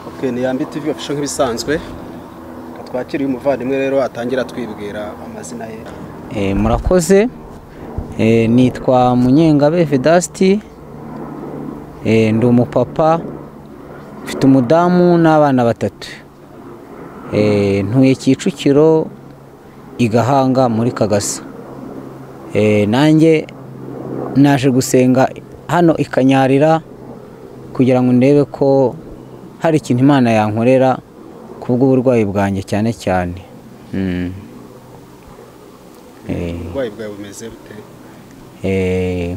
Okay, ni Yambi TV Official nk'ibisanzwe. Twakiriye umuvandimwe rero atangira twibwira amazina ye. Murakoze. Nitwa Munyengabe Vedasti. Ndi umupapa, mfite umudamu n'abana batatu. Ntuye Kicukiro i Gahanga muri Kagasa. Nanjye naje gusenga hano i Kanyarira kugira ngo ndebe ko hari ikintu Imana yankorera kubw'uburwayi bwanjye cyane cyane. Uburwayi bwawe bumeze bute?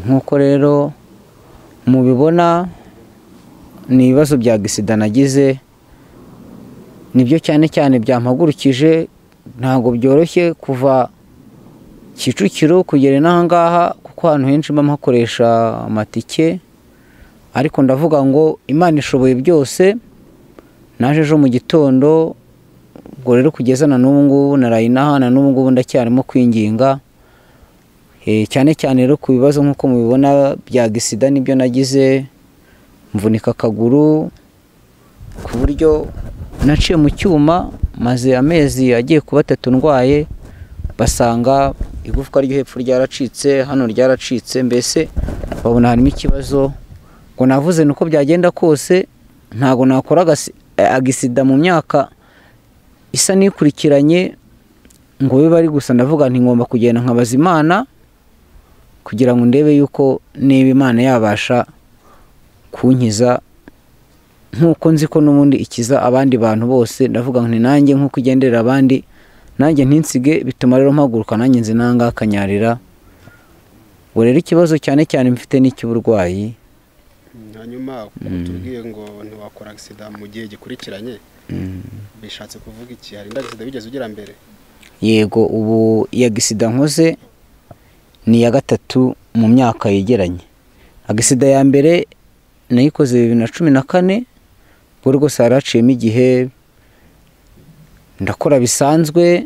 Nkuko rero mubibona ni ibibazo bya gisida nagize, nibyo cyane cyane byampagurukije. Ntabwo byoroshye kuva Kicukiro kugera inaha ngaha, kuko ahantu henshi mba mpakoresha amatike, ariko ndavuga ngo Imana ishoboye byose. Naje ejo mu gitondo, ubwo rero kugeza na n'ubu ngubu naraye inaha, na n'ubu ngubu ndacyarimo kwinginga. Cyane cyane rero ku bibazo nk'uko mubibona bya gisida nibyo nagize, mvunika akaguru ku buryo naciye mu cyuma, maze amezi agiye kuba 3 ndwaye, basanga igufwa ryo hepfo ryaracitse, hano ryaracitse, mbese babona harimo ikibazo. Ngo navuze nuko byagenda kose ntago nakora agisida mu myaka isa n'ikurikiranye ngo bibe ari gusa. Ndavuga nti ngomba kugenda nkabaza Imana kugira ngo ndebe yuko niba Imana yabasha kunkiza nkuko nzi ko n'ubundi ikiza abandi bantu bose. Ndavuga nti nanjye nkuko igenderera abandi, nanjye ntinsige. Bituma rero mpaguruka nanjye nzi nanga Kanyarira. Ubwo rero ikibazo cyane cyane mfite n'icy'uburwayi. Hanyuma tubwiye ngo ntiwakora agisida mu gihe gikurikiranye, bishatse kuvuga iki? Hari indi agisida wigeze ugira mbere? Yego, ubu iya gisida nkoze ni iya 3 mu myaka yegeranye. Agisida ya mbere nayikoze 2014, ubwo rwose haraciyemo igihe ndakora bisanzwe.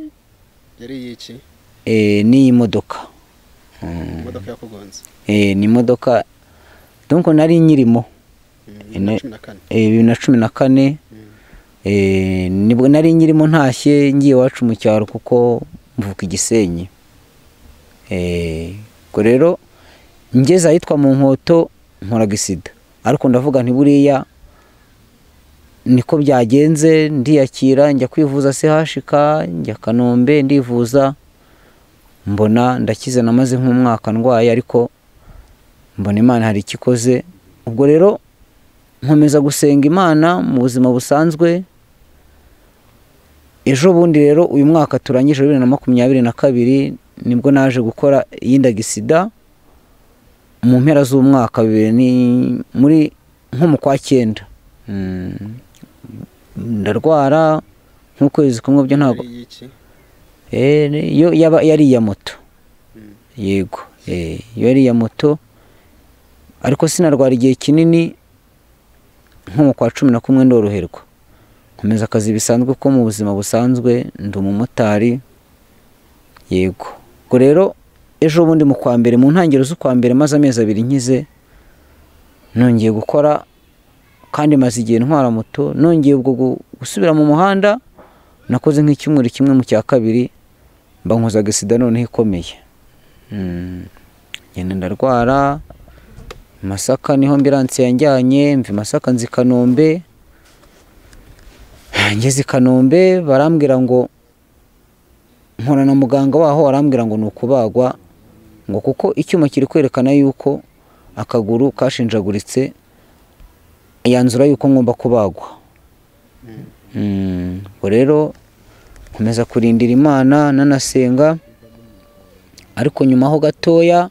Yari iki? Ni imodoka. Imodoka yakugonze? Ni imodoka donc nari nyirimo 2014. Nibwo nari nyirimo ntashye ngiye iwacu mu cyaro kuko mvuka Igisenyi. Ubwo rero ngeze ahitwa mu Nkoto nkora gisida, ariko ndavuga nti buriya niko byagenze, ndiyakira njya kwivuza CHK, njya Kanombe ndivuza, mbona ndakize. Namaze nk'umwaka ndwaye, ariko mbona Imana hari ikikoze. Ubwo rero nkomeza gusenga Imana mu buzima busanzwe. Ejo bundi rero uyu mwaka turangije 2022 nibwo naje gukora iyindi gisida mu mpera z'umwaka muri nko mu kwa 9. Ndarwara nk'ukwezi kumwe byo ntago. Yo yaba yari iya moto. Yego, yari iya moto, ariko sinarwara igihe kinini, nko mu kwa 11 ndoroherwa. Nkomeza akazi bisanzwe ko mu buzima busanzwe ndi umumotari. Yego. Ubwo rero ejo bundi mu kwa mbere, mu ntangiriro z'ukwa mbere, maze amezi 2 nkize, nongeye gukora kandi maze igihe ntwara moto. Nongeye ubwo gusubira mu muhanda, nakoze nk'icyumweru kimwe mu cya 2 mba nkoza gisida noneho ikomeye. Ngenda ndarwara Masaka, niho ambulance yanjyanye, mva Masaka nzi Kanombe. Ngeze Kanombe barambwira ngo nkora na muganga waho, arambwira ngo nukubagwa, ngo kuko icyuma kiri kwerekana yuko akaguru kashinjaguritse, yanzura yuko ngomba kubagwa. Ubwo rero nkomeza kurindira Imana nanasenga, ariko nyuma ho gatoya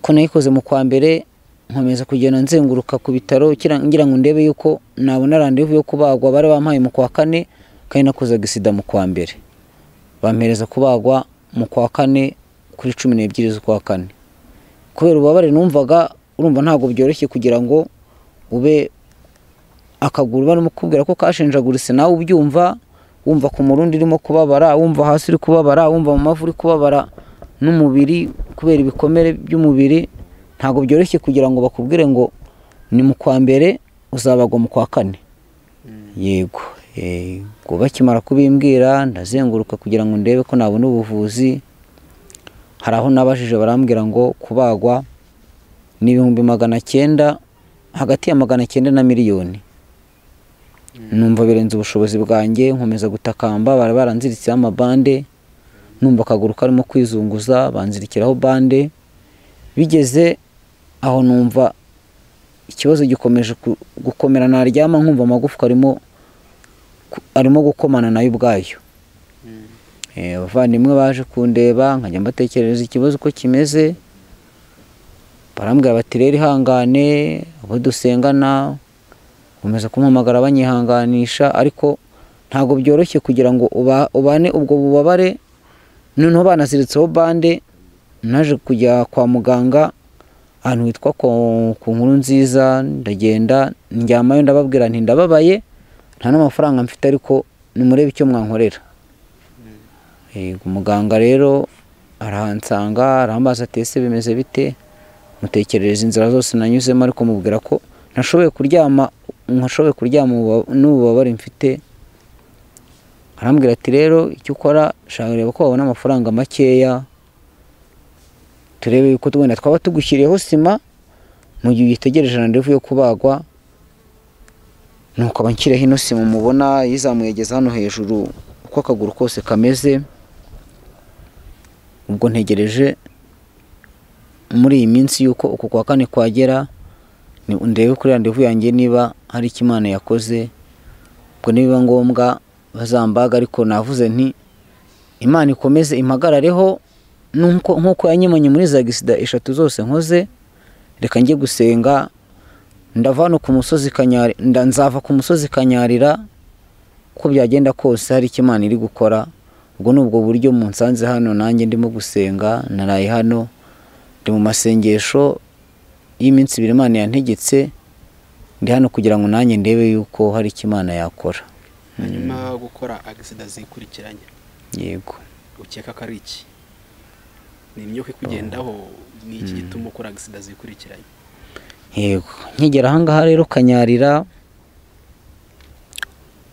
ko nayikoze mu kwa mbere, nkomeza kugenda nzenguruka ku bitaro ngira ngo ndebe yuko nabona rendez-vous yo kubagwa. Bari bampaye mu kwa 4 kandi nakoze gisida mu kwa mbere, bampereza kubagwa mu kwa 4 kuri 12 z'ukwa 4. Kubera ububabare numvaga, urumva ntabwo byoroshye kugira ngo ube akaguru barimo kubwira ko kashinjaguritse, nawe ubyumva, wumva ku murundi urimo kubabara, wumva hasi uri kubabara, wumva mu mavi uri kubabara n'umubiri kubera ibikomere by'umubiri. Ntabwo byoroshye kugira ngo bakubwire ngo ni mu kwa mbere uzabagwa mu kwa kane. Yego, ubwo bakimara kubimbwira ndazenguruka kugira ngo ndebe ko nabona ubuvuzi. Hari aho nabajije barambwira ngo kubagwa ni 900,000, hagati ya 900 na miliyoni. Numva birenze ubushobozi bwanjye, nkomeza gutakamba, bari baranziritseho amabande, numva akaguru karimo kwizunguza, banzirikiraho bande. Bigeze aho numva ikibazo gikomeje gukomera, naryama nkumva amagufwa arimo gukomana nayo ubwayo. Abavandimwe baje kundeba, nkajya mbatekerereza ikibazo uko kimeze, barambwira bati rero ihangane, abo dusengana nkomeza kumpamagara banyihanganisha, ariko ntabwo byoroshye kugira ngo ubane ubwo bubabare. Noneho banaziritseho bande, naje kujya kwa muganga ahantu hitwa ku Nkuru Nziza, ndagenda ndyamayo ndababwira nti ndababaye, nta n'amafaranga mfite, ariko nimurebe icyo mwankorera. Umuganga rero arahansanga, arambaza ati ese bimeze bite, mutekerereza inzira zose nanyuzemo, ariko mubwira ko ntashoboye kuryama, ntashoboye kuryama n'ububabare mfite. Arambwira ati rero icyo ukora, shaka reba ko wabona amafaranga makeya, turebe yuko wenda twaba tugushyiriyeho sima mu gihe ugitegereje randevu yo kubagwa. Nuko abanshyireho ino sima mubona yizamuyegeza hano hejuru uko akaguru kose kameze. Ubwo ntegereje muri iyi minsi yuko uko kwa kane kwagera, ndebe kuri randevu yanjye niba hari icyo Imana yakoze. Ubwo nibiba ngombwa bazambaga, ariko navuze nti Imana ikomeze impagarareho nkuko yanyimanye muri za gisida 3 zose nkoze. Reka njye gusenga, ndava hano ku musozi Kanyarira, nzava ku musozi Kanyarira, uko byagenda kose hari icyo Imana iri gukora. Ubwo ni ubwo buryo munsanze hano, nanjye ndimo gusenga, naraye hano, ndi mu masengesho y'iminsi ibiri Imana yantegetse, ndi hano kugira ngo nanjye ndebe yuko hari icyo Imana yakora. Hanyuma gukora agisida zikurikiranye, yego, ukeka ko ari iki? Ni imyuka ikugendaho, ni iki gituma ukora agisida zikurikiranye? Yego, nkigera aha ngaha rero Kanyarira,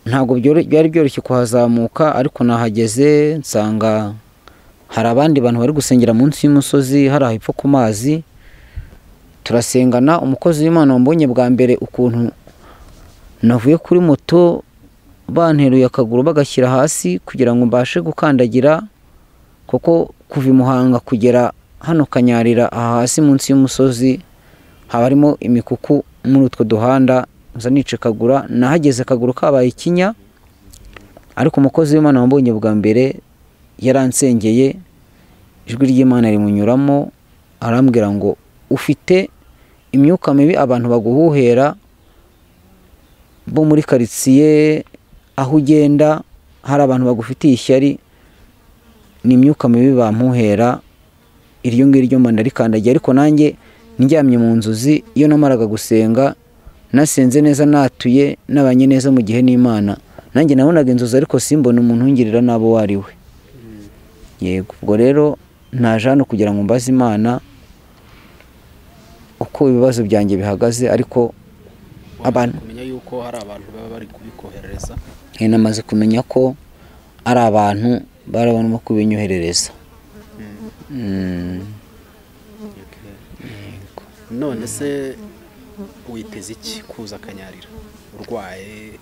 ntabwo byari byoroshye kuhazamuka, ariko nahageze nsanga hari abandi bantu bari gusengera munsi y'umusozi, hari ahepfo ku mazi. Turasengana, umukozi w'Imana wambonye bwa mbere ukuntu navuye kuri moto, banteruye akaguru bagashyira hasi kugira ngo mbashe gukandagira, kuko kuva i Muhanga kugera hano Kanyarira aha hasi munsi y'umusozi haba harimo imikuku muri utwo duhanda, nza nicekagura. Nahageze akaguru kabaye ikinya, ariko umukozi w'Imana wambonye bwa mbere yaransengeye, ijwi ry'Imana rimunyuramo, arambwira ngo ufite imyuka mibi abantu baguhuhera bo muri karitsiye aho ugenda, hari abantu bagufitiye ishyari, ni imyuka mibi bampuhera, iryo ngiryo mba ndarikandagiye. Ariko nanjye ndyamye mu nzozi, iyo namaraga gusenga nasenze neza, natuye nabanye neza mu gihe n'Imana, nanjye nabonaga inzozi ariko simbona umuntu ungirira nabo wari we. Yego, ubwo rero naje hano kugira ngo mbaze Imana uko ibibazo byanjye bihagaze, ariko abantu kumenya yuko hari abantu baba bari kubikoherereza, namaze kumenya ko ari abantu barabona kubinyoherereza. None se witeze iki kuza Kanyarira urwaye?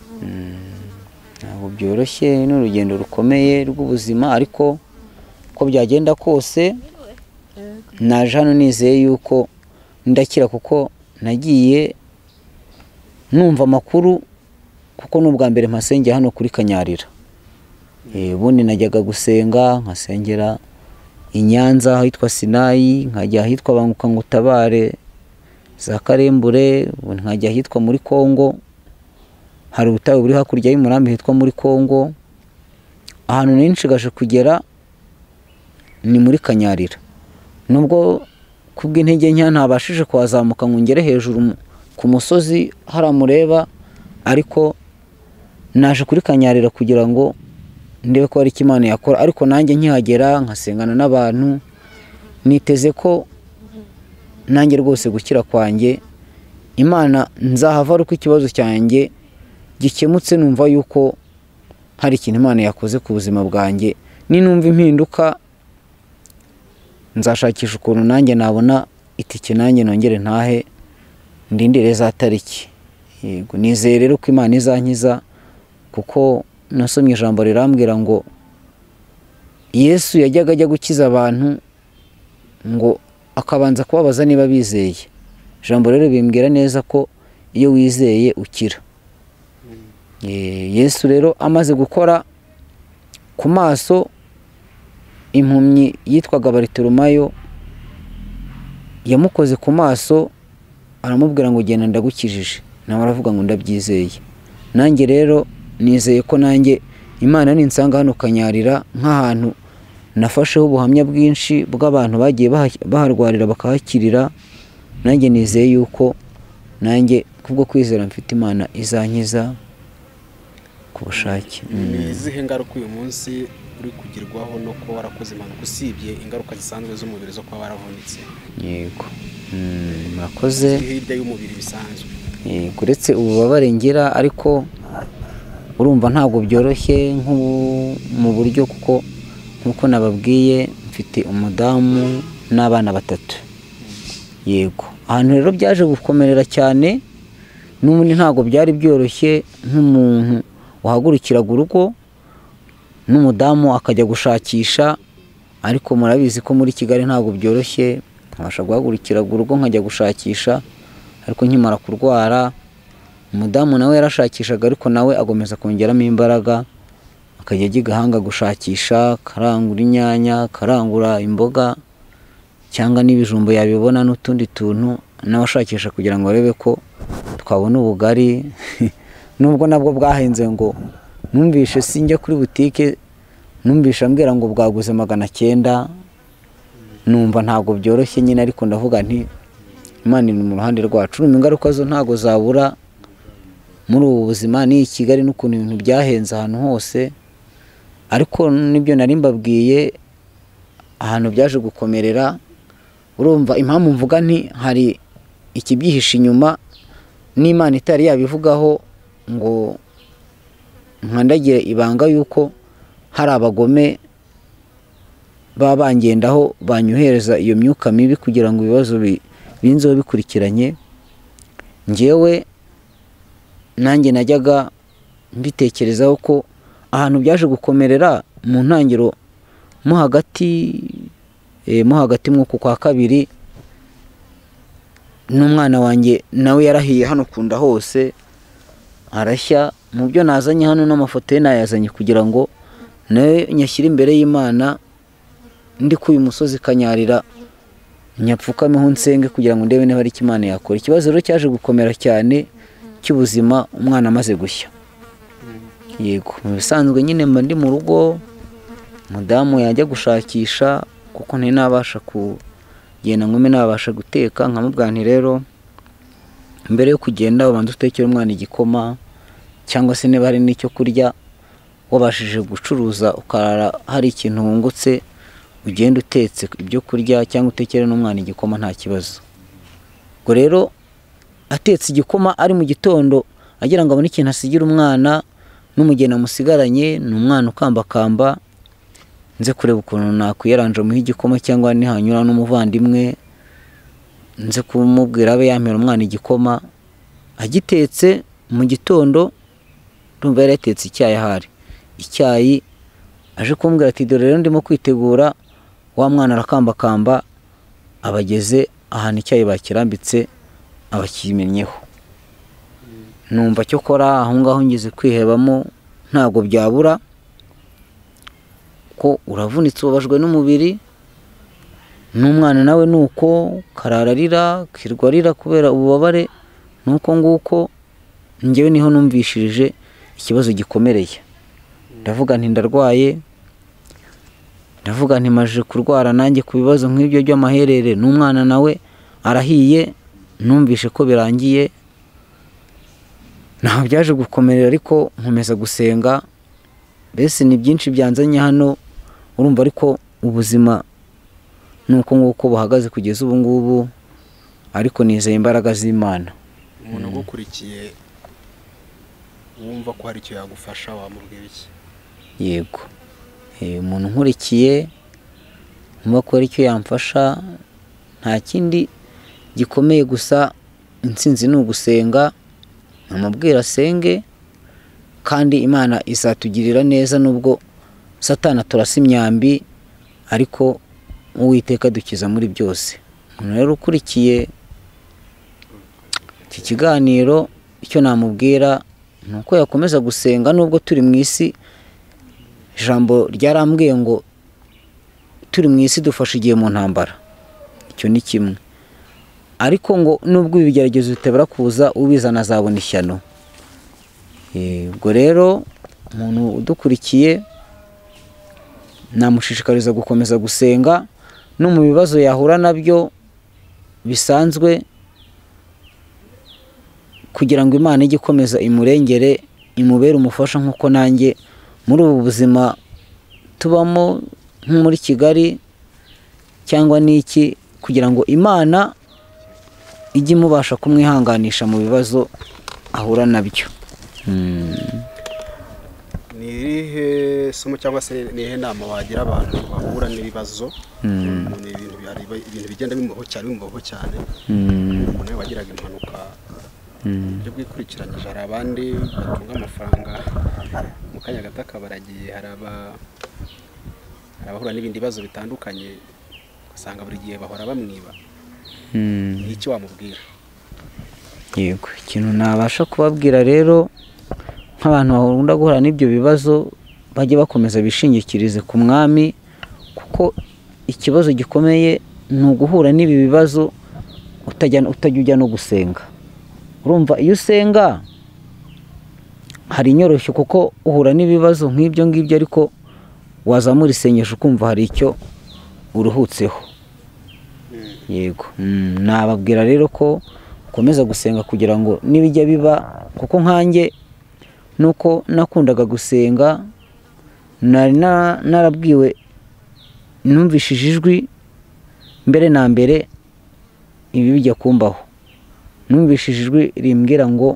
Ntabwo byoroshye, ni urugendo rukomeye rw'ubuzima, ariko uko byagenda kose naje hano nizeye yuko ndakira, kuko nagiye numva amakuru, kuko n'ubwa mbere mpasengera hano kuri Kanyarira. Ubundi najyaga gusenga nkasengera i Nyanza ahitwa Sinayi, nkajya ahitwa Banguka Ngutabare za Karembure, nkajya ahitwa muri Kongo, hari ubutayu buri hakurya y'Umurambi hitwa muri Kongo. Ahantu nari kugera ni muri Kanyarira, nubwo kubw'intege nke ntabashije kuhazamuka ngo ngere hejuru ku musozi haramureba, ariko naje kuri Kanyarira kugira ngo ndebe ko hari icyo Imana yakora. Ariko nanjye nkihagera nkasengana n'abantu, niteze ko nanjye rwose gukira kwanjye Imana nzahava ari uko ikibazo cyanjye gikemutse, numva yuko hari ikintu Imana yakoze ku buzima bwanjye. Ninumva impinduka nzashakisha ukuntu nanjye nabona itike, nanjye nongere ntahe ndindire za tariki. Yego, nizeye rero ko Imana izankiza, kuko nasomye ijambo rirambwira ngo Yesu yajyaga ajya gukiza abantu ngo akabanza kubabaza niba bizeye. Ijambo rero bimbwira neza ko iyo wizeye ukira. Yesu rero amaze gukora ku maso impumyi yitwaga Baritimayo, yamukoze ku maso aramubwira ngo genda ndagukijije, nawe aravuga ngo ndabyizeye. Nanjye rero nizeye ko nanjye Imana ninsanga hano Kanyarira, nk'ahantu nafasheho ubuhamya bwinshi bw'abantu bagiye baharwarira bakahakirira, nanjye nizeye yuko nanjye kubwo kwizera mfite Imana izankiza ku bushake. Ni izihe ngaruka uyu munsi uri kugirwaho no kuba warakoze impanuka, usibye ingaruka zisanzwe z'umubiri zo kuba waravunitse? Yego, murakoze. Hirya y'umubiri bisanzwe. Yego, uretse ububabare ngira, ariko urumva ntabwo byoroshye nko mu buryo, kuko nkuko nababwiye mfite umudamu n'abana batatu. Yego, ahantu rero byaje gukomerera cyane n'ubundi ntabwo byari byoroshye nk'umuntu wahagurukiraga urugo n'umudamu akajya gushakisha, ariko murabizi ko muri Kigali ntabwo byoroshye. Nkabasha guhagurukiraga urugo nkajya gushakisha, ariko nkimara kurwara umudamu nawe yarashakishaga, ariko nawe agomeza kongeramo imbaraga, akajya ajya i Gahanga gushakisha, karangura inyanya, karangura imboga cyangwa n'ibijumba yabibona n'utundi tuntu, nawe ashakisha kugira ngo arebe ko twabona ubugari. Nubwo nabwo bwahenze, ngo numvishe sinjya kuri butike, numvishe ambwira ngo bwaguze 900, numva ntabwo byoroshye nyine, ariko ndavuga nti Imana iri mu ruhande rwacu. Ingaruka zo ntabwo zabura muri ubu buzima, ni i Kigali n'ukuntu ibintu byahenze ahantu hose, ariko nibyo nari mbabwiye ahantu byaje gukomerera. Urumva impamvu mvuga nti hari ikibyihishe inyuma n'Imana itari yabivugaho ngo nkandagire ibanga yuko hari abagome baba bangendaho banyohereza iyo myuka mibi kugira ngo ibibazo binzeho bikurikiranye. Njyewe nanjye najyaga mbitekerezaho ko ahantu byaje gukomerera mu ntangiro mo hagati mw'uku kwa kabiri, n'umwana wanjye nawe yarahiye hano kunda hose arashya. Mu byo nazanye hano n'amafoto ye nayazanye kugira ngo nawe nyashyire imbere y'Imana, ndi ku uyu musozi Kanyarira nyapfukameho nsenge kugira ngo ndebe niba hari icyo Imana yakora. Ikibazo rero cyaje gukomera cyane cy'ubuzima umwana amaze gushya. Yego, mu bisanzwe nyine mba ndi mu rugo, umudamu yajya gushakisha kuko ntari nabasha kugenda ngo mbe nabasha guteka, nkamubwira nti rero mbere yo kugenda ubanza utekere umwana igikoma, cyangwa se niba hari n'icyo kurya wabashije gucuruza ukarara hari ikintu wungutse, ugenda utetse ibyo kurya cyangwa utekere n'umwana igikoma nta kibazo. Ubwo rero atetse igikoma ari mu gitondo agira ngo abone ikintu asigira umwana n'umugeni amusigaranye, ni umwana ukambakamba, nze kureba ukuntu nakwiyaranje muhe igikoma, cyangwa nihanyura n'umuvandimwe nze kumubwira abe yampera umwana igikoma. Agitetse mu gitondo, ndumva yari yatetse icyayi, ahari icyayi, aje kumbwira ati dore rero ndimo kwitegura. Wa mwana arakambakamba, abageze ahantu icyayi bakirambitse abakimennyeho. Numva cyo kora aho ngaho ngeze kwihebamo, ntabwo byabura ko uravunitse ubabajwe n'umubiri, n'umwana nawe nuko karararira kirwa arira kubera ububabare, nuko nguko njyewe niho numvishirije ikibazo gikomereye. Ndavuga nti ndarwaye, ndavuga nti maje kurwara nanjye ku bibazo nk'ibyo by'amaherere, n'umwana nawe arahiye, numvishe ko birangiye. Ntaho byaje gukomerera, ariko nkomeza gusenga. Mbese ni byinshi byanzanye hano, urumva, ariko ubuzima nuko nguko buhagaze kugeza ubu ngubu, ariko nizeye imbaraga z'Imana. Umuntu ugukurikiye wumva ko hari icyo yagufasha wamubwira iki? Yego, umuntu nkurikiye wumva ko hari icyo yamfasha, nta kindi gikomeye gusa intsinzi ni ugusenga, namubwira asenge kandi Imana izatugirira neza, nubwo Satani turasa imyambi ariko Uwiteka dukiza muri byose. Umuntu rero ukurikiye iki kiganiro icyo namubwira ni uko yakomeza gusenga nubwo turi mu isi. Ijambo ryarambwiye ngo turi mu isi dufashe igihe mu ntambara, icyo ni kimwe, ariko ngo nubwo ibigeragezo bitabura kuza ubizana azabona ishyano. Ubwo rero umuntu udukurikiye namushishikariza gukomeza gusenga no mu bibazo yahura nabyo bisanzwe, kugira ngo Imana ijye ikomeza imurengere, imubere umufasha, nk'uko nanjye muri ubu buzima tubamo nko muri Kigali cyangwa n'iki, kugira ngo Imana ijye imubasha kumwihanganisha mu bibazo ahura nabyo. Ni irihe somo cyangwa se ni ihe nama wagira abantu bahura n'ibibazo? Ni ibintu bigenda bimubaho cyane, umuntu wagiraga impanuka byo bwikurikiranyije, hari abandi batunga amafaranga mu kanya gato akabaragiye, hari abahura n'ibindi bibazo bitandukanye ugasanga buri gihe bahora bamwiba. Ni iki wamubwira? Yego, ikintu nabasha kubabwira rero nk'abantu bakunda guhura n'ibyo bibazo, bajye bakomeza bishingikirize ku Mwami, kuko ikibazo gikomeye ni uguhura n'ibi bibazo utajya ujya no gusenga. Urumva iyo usenga hari inyoroshyo, kuko uhura n'ibibazo nk'ibyo ngibyo, ariko wazamura isengesho ukumva hari icyo uruhutseho. Yego, nababwira rero ko ukomeza gusenga kugira ngo nibijya biba, kuko nkanjye nuko nakundaga gusenga, nari narabwiwe, numvishije ijwi mbere na mbere ibi bijya kumbaho, numvishije ijwi rimbwira ngo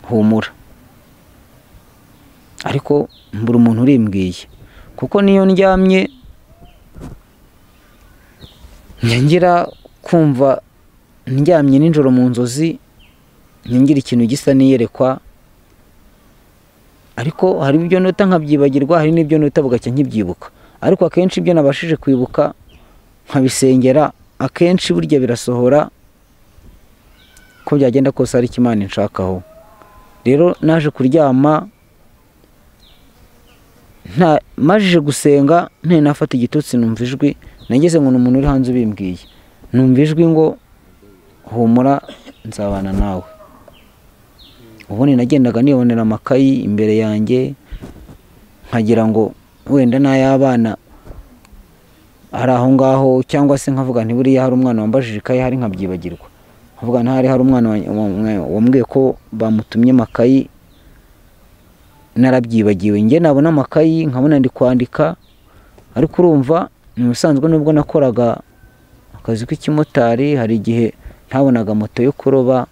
humura, ariko mbura umuntu urimbwiye, kuko niyo ndyamye ngira kumva ndyamye nijoro mu nzozi ngira ikintu gisa niyerekwa, ariko hari ibyo nota nkabyibagirwa, hari n'ibyo nota bugacya nkibyibuka, ariko akenshi ibyo nabashije kwibuka nkabisengera, akenshi burya birasohora ko byagenda kose ari Imana inshakaho. Rero naje kuryama nta majije gusenga, nte nafata igitotsi numva ijwi, nageze ngo umuntu uri hanze ubimbwiye, numva ijwi ngo humura nzabana nawe. Ubundi nagendaga nibonera amakayi imbere yanjye nkagira ngo wenda n'ay'abana ari aho ngaho, cyangwa se nkavuga nti buriya hari umwana wambajije ikayi hari nkabyibagirwa, nkavuga ntari hari umwana wambwiye ko bamutumye amakayi narabyibagiwe, njye nabona amakayi nkabona ndi kwandika. Ariko urumva mu bisanzwe nubwo nakoraga akazi k'ikimotari, hari igihe ntabonaga moto yo kuroba,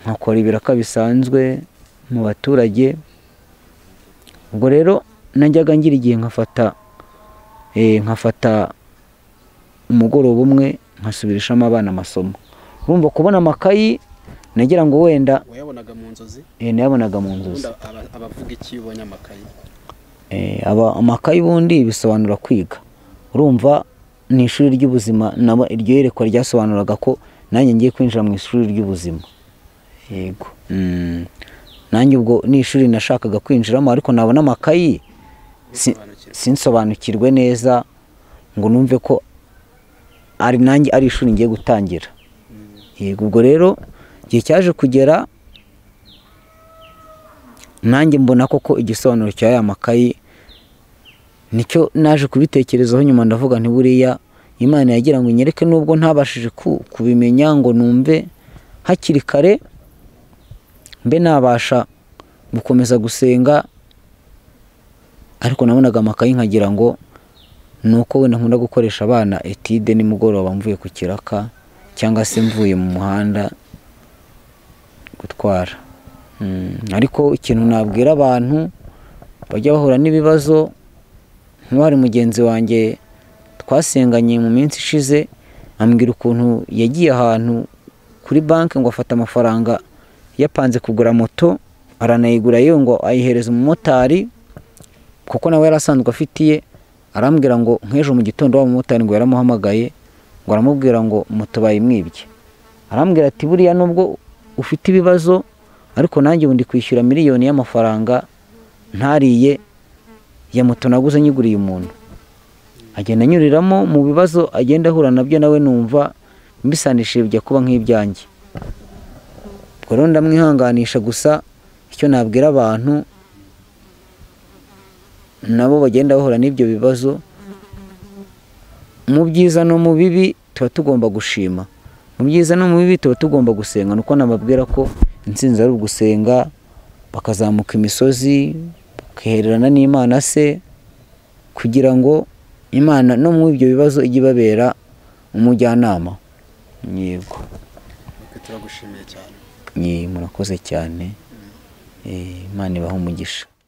nkakora ibiraka bisanzwe mu baturage. Ubwo rero najyaga ngira igihe nkafata umugoroba umwe nkasubirishamo abana amasomo. Urumva kubona amakayi nagira ngo wenda wayabonaga mu nzozi? Nayabonaga mu nzozi. Abavuga iki ubonye amakayi? Amakayi ubundi bisobanura kwiga. Urumva ni ishuri ry'ubuzima, nabo iryo yerekwa ryasobanuraga ko nanjye ngiye kwinjira mu ishuri ry'ubuzima. Yego. Nanjye ubwo ni ishuri nashakaga kwinjiramo, ariko nabona amakayi sinsobanukirwe neza ngo numve ko ari nanjye ari ishuri ngiye gutangira. Yego, ubwo rero igihe cyaje kugera nanjye mbona koko igisobanuro cya ya makayi, nicyo naje kubitekerezaho nyuma, ndavuga nti buriya Imana yagira ngo inyereke, nubwo ntabashije kubimenya ngo numve hakiri kare, mbe nabasha gukomeza gusenga, ariko nabonaga amakayi nkagira ngo nuko wenda nkunda gukoresha abana etide nimugoroba mvuye ku kiraka, cyangwa se mvuye mu muhanda gutwara. Ariko ikintu nabwira abantu bajya bahura n'ibibazo, nk'uwari mugenzi wanjye twasenganye mu minsi ishize, ambwira ukuntu yagiye ahantu kuri banki ngo afate amafaranga yapanze kugura moto, aranayigura yewe ngo ayihereza umumotari kuko nawe yari asanzwe afitiye. Arambwira ngo nk'ejo mu gitondo wa mumotari ngo yaramuhamagaye ngo aramubwira ngo moto bayimwibye. Arambwira ati buriya nubwo ufite ibibazo ariko nanjye ubu ndi kwishyura miliyoni y'amafaranga ntariye ya moto naguze nyiguriye umuntu. Agenda anyuriramo mu bibazo agenda ahura nabyo, nawe numva mbisanishije bijya kuba nk'ibyanjye. Ubwo rero ndamwihanganisha, gusa icyo nabwira abantu nabo bagenda bahura n'ibyo bibazo, mu byiza no mu bibi tuba tugomba gushima, mu byiza no mu bibi tuba tugomba gusenga. Nuko nababwira ko intsinzi ari ugusenga, bakazamuka imisozi bakihererana n'Imana se, kugira ngo Imana no mu ibyo bibazo ijye ibabera umujyanama. Yego, turagushimiye cyane. Murakoze cyane. Imana ibahe umugisha.